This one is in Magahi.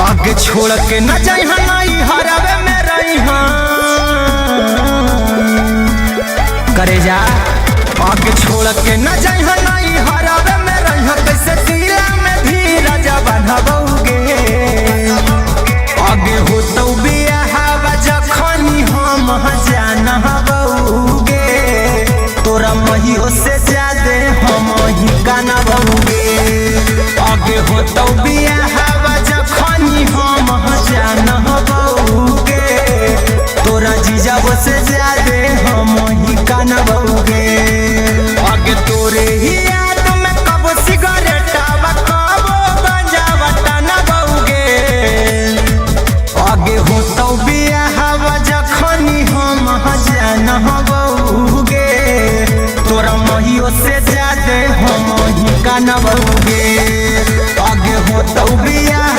आगे छोड़ के न जाई हनाई हरावे में रही करे जा। आगे छोड़ के न जाई हनाई हरावे में रही, कैसे दिला में धीरज बंधबौगे। आगे हो तो बियाहवा जखनी हम जानबौगे, तोरा महियो से ज्यादे हम ही गानबौगे। आगे हो तो बियाहवा जखनी हम जानबौगे, तोरा जीजाब से ज्यादे हम ही गानबौगे। आगे तोरे ही याद में कब सिगरेटवा कब गंजावा टनबौगे। आगे हो तो बियाहवा जखनी हम जानबौगे, तोरा महियो से ज्यादे हम ही गानबौगे। आगे हो तो बियाह